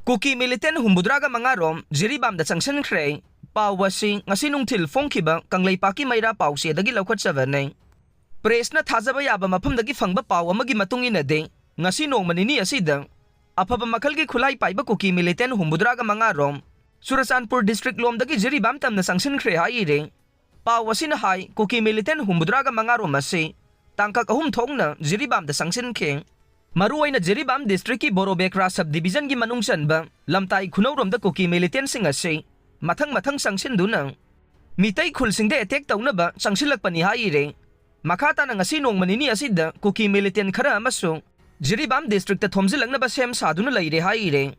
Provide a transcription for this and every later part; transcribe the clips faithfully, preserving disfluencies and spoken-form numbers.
ꯀꯨꯀꯤ ꯃꯤꯂꯤꯇꯦꯟ ꯍꯨꯝꯐꯨꯇꯔꯥꯒ ꯃꯉꯥ ꯔꯣꯝ ꯖꯤꯔꯤꯕꯥꯝꯗ ꯆꯪꯁꯤꯟꯈ꯭ꯔꯦ꯫ ꯄꯥꯎ ꯑꯁꯤ ꯉꯁꯤ ꯅꯨꯡꯊꯤꯜ ꯐꯣꯡꯈꯤꯕ ꯀꯪꯂꯩꯄꯥꯛꯀꯤ ꯃꯩꯔꯥ ꯄꯥꯎꯆꯦꯗꯒꯤ ꯂꯧꯈꯠꯆꯕꯅꯤ꯫ ꯄ꯭ꯔꯦꯁꯅ ꯊꯥꯖꯕ ꯌꯥꯕ ꯃꯐꯝꯗꯒꯤ ꯐꯪꯕ ꯄꯥꯎ ꯑꯃꯒꯤ ꯃꯇꯨꯡ ꯏꯟꯅꯗꯤ, ꯉꯁꯤ ꯅꯣꯡꯃ ꯅꯤꯅꯤ ꯑꯁꯤꯗ ꯑꯐꯕ ꯃꯈꯜꯒꯤ ꯈꯨꯠꯂꯥꯏ ꯄꯥꯏꯕ ꯀꯨꯀꯤ ꯃꯤꯂꯤꯇꯦꯟ ꯍꯨꯝꯐꯨꯇꯔꯥꯒ ꯃꯉꯥ ꯔꯣꯝ ꯆꯨꯔꯆꯥꯟꯄꯨꯔ ꯗꯤꯁꯇ꯭ꯔꯤꯛ ꯂꯣꯝꯗꯒꯤ ꯖꯤꯔꯤꯕꯥꯝ ꯇꯝꯅ ꯆꯪꯁꯤꯟꯈ꯭ꯔꯦ ꯍꯥꯏꯔꯤ꯫ ꯄꯥꯎ ꯑꯁꯤꯅ ꯍꯥꯏ, ꯀꯨꯀꯤ ꯃꯤꯂꯤꯇꯦꯟ ꯍꯨꯝꯐꯨꯇꯔꯥꯒ ꯃꯉꯥ ꯔꯣꯝ ꯑꯁꯤ ꯇꯥꯡꯀꯛ ꯑꯍꯨꯝ ꯊꯣꯛꯅ ꯖꯤꯔꯤꯕꯥꯝꯗ ꯆꯪꯁꯤꯟꯈꯤ꯫ ꯃꯔꯨꯑꯣꯏꯅ ꯖꯤꯔꯤꯕꯥꯝ ꯗꯤꯁꯇ꯭ꯔꯤꯛꯀꯤ ꯕꯣꯔꯣꯕꯦꯀ꯭ꯔꯥ ꯁꯕ ꯗꯤꯕꯤꯖꯟꯒꯤ ꯃꯅꯨꯡ ꯆꯟꯕ ꯂꯝꯇꯥꯏ ꯈꯨꯅꯧꯔꯣꯝꯗ ꯀꯨꯀꯤ ꯃꯤꯂꯤꯇꯦꯟꯁꯤꯡ ꯑꯁꯤ ꯃꯊꯪ ꯃꯊꯪ ꯆꯪꯁꯤꯟꯗꯨꯅ ꯃꯤꯇꯩ ꯈꯨꯜꯁꯤꯡꯗ ꯑꯦꯇꯦꯛ ꯇꯧꯅꯕ ꯆꯪꯁꯤꯜꯂꯛꯄꯅꯤ ꯍꯥꯏꯔꯤ꯫ ꯃꯈꯥ ꯇꯥꯅ ꯉꯁꯤ ꯅꯣꯡꯃ ꯅꯤꯅꯤ ꯑꯁꯤꯗ ꯀꯨꯀꯤ ꯃꯤꯂꯤꯇꯦꯟ ꯈꯔ ꯑꯃꯁꯨ ꯖꯤꯔꯤꯕꯥꯝ ꯗꯤꯁꯇ꯭ꯔꯤꯛꯇ ꯊꯣꯝꯖꯤꯜꯂꯛꯅꯕ ꯁꯦꯝ ꯁꯥꯗꯨꯅ ꯂꯩꯔꯦ ꯍꯥꯏꯔꯤ꯫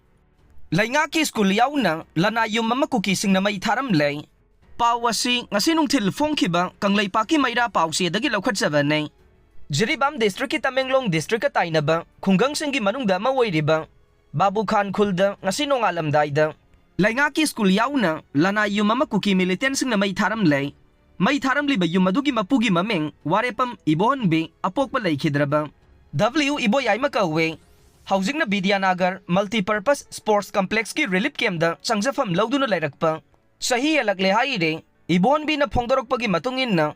ꯂꯩꯉꯥꯛꯀꯤ ꯁ꯭ꯀꯨꯜ ꯌꯥꯎꯅ ꯂꯅꯥꯏ ꯌꯨꯝ ꯑꯃ ꯀꯨꯀꯤꯁꯤꯡꯅ ꯃꯩ ꯊꯥꯔꯝꯂꯦ꯫ ꯄꯥꯎ ꯑꯁꯤ ꯉꯁꯤ ꯅꯨꯡꯊꯤꯜ ꯐꯣꯡꯈꯤꯕ ꯀꯪꯂꯩꯄꯥꯛꯀꯤ ꯃꯩꯔꯥ ꯄꯥꯎꯆꯦꯗꯒꯤ ꯂꯧꯈꯠꯆꯕꯅꯤ꯫ ꯖꯤꯔꯤꯕꯥꯝ ꯗꯤꯁꯇ꯭ꯔꯤꯛꯀꯤ ꯇꯃꯦꯡꯂꯣꯡ ꯗꯤꯁꯇ꯭ꯔꯤꯛꯀ ꯇꯥꯏꯅꯕ ꯈꯨꯡꯒꯪꯁꯤꯡꯒꯤ ꯃꯅꯨꯡꯗ ꯑꯃ ꯑꯣꯏꯔꯤꯕ ꯕꯥꯕꯨ ꯈꯥꯟ ꯈꯨꯜꯗ ꯉꯁꯤ ꯅꯣꯡꯉꯥꯜꯂꯝꯗꯥꯏꯗ ꯂꯩꯉꯥꯛꯀꯤ ꯁ꯭ꯀꯨꯜ ꯌꯥꯎꯅ ꯂꯅꯥꯏ ꯌꯨꯝ ꯑꯃ ꯀꯨꯀꯤ ꯃꯤꯂꯤꯇꯦꯟꯁꯤꯡꯅ ꯃꯩ ꯊꯥꯔꯝꯂꯦ꯫ ꯃꯩ ꯊꯥꯔꯝꯂꯤꯕ ꯌꯨꯝ ꯑꯗꯨꯒꯤ ꯃꯄꯨꯒꯤ ꯃꯃꯤꯡ ꯋꯥꯔꯦꯄꯝ ꯏꯕꯣꯍꯟꯕꯤ ꯑꯄꯣꯛꯄ ꯂꯩꯈꯤꯗ꯭ꯔꯕ ꯗꯕ꯭ꯂꯤꯎ ꯏꯕꯣꯌꯥꯏꯃ ꯀꯧꯋꯦ꯫ ꯍꯧꯖꯤꯛꯅ ꯕꯤꯗ꯭ꯌꯥꯅꯥꯒꯔ ꯃꯜꯇꯤꯄꯔꯄꯁ ꯁ꯭ꯄꯣꯔꯠꯁ ꯀꯝꯄ꯭ꯂꯦꯛꯁꯀꯤ ꯔꯤꯂꯤꯐ ꯀꯦꯝꯞꯇ ꯆꯪꯖꯐꯝ ꯂꯧꯗꯨꯅ ꯂꯩꯔꯛꯄ ꯆꯍꯤ ꯍꯦꯜꯂꯛꯂꯦ ꯍꯥꯏꯔꯤ꯫ ꯏꯕꯣꯍꯟꯕꯤꯅ ꯐꯣꯡꯗꯣꯔꯛꯄꯒꯤ ꯃꯇꯨꯡ ꯏꯟꯅ,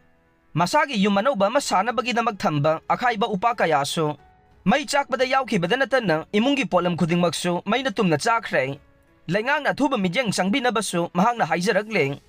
ꯃꯁꯥꯒꯤ ꯌꯨꯝ ꯑꯅꯧꯕ ꯑꯃ ꯁꯥꯅꯕꯒꯤꯗꯃꯛ ꯊꯝꯕ ꯑꯈꯥꯏꯕ ꯎꯄꯥ ꯀꯌꯥꯁꯨ ꯃꯩ ꯆꯥꯛꯄꯗ ꯌꯥꯎꯈꯤꯕꯗ ꯅꯠꯇꯅ ꯏꯃꯨꯡꯒꯤ ꯄꯣꯠꯂꯝ ꯈꯨꯗꯤꯡꯃꯛꯁꯨ ꯃꯩꯅ ꯇꯨꯝꯅ ꯆꯥꯈ꯭ꯔꯦ꯫ ꯂꯩꯉꯥꯛꯅ ꯑꯊꯨꯕ ꯃꯤꯠꯌꯦꯡ ꯆꯪꯕꯤꯅꯕꯁꯨ ꯃꯍꯥꯛꯅ ꯍꯥꯏꯖꯔꯛꯂꯦ꯫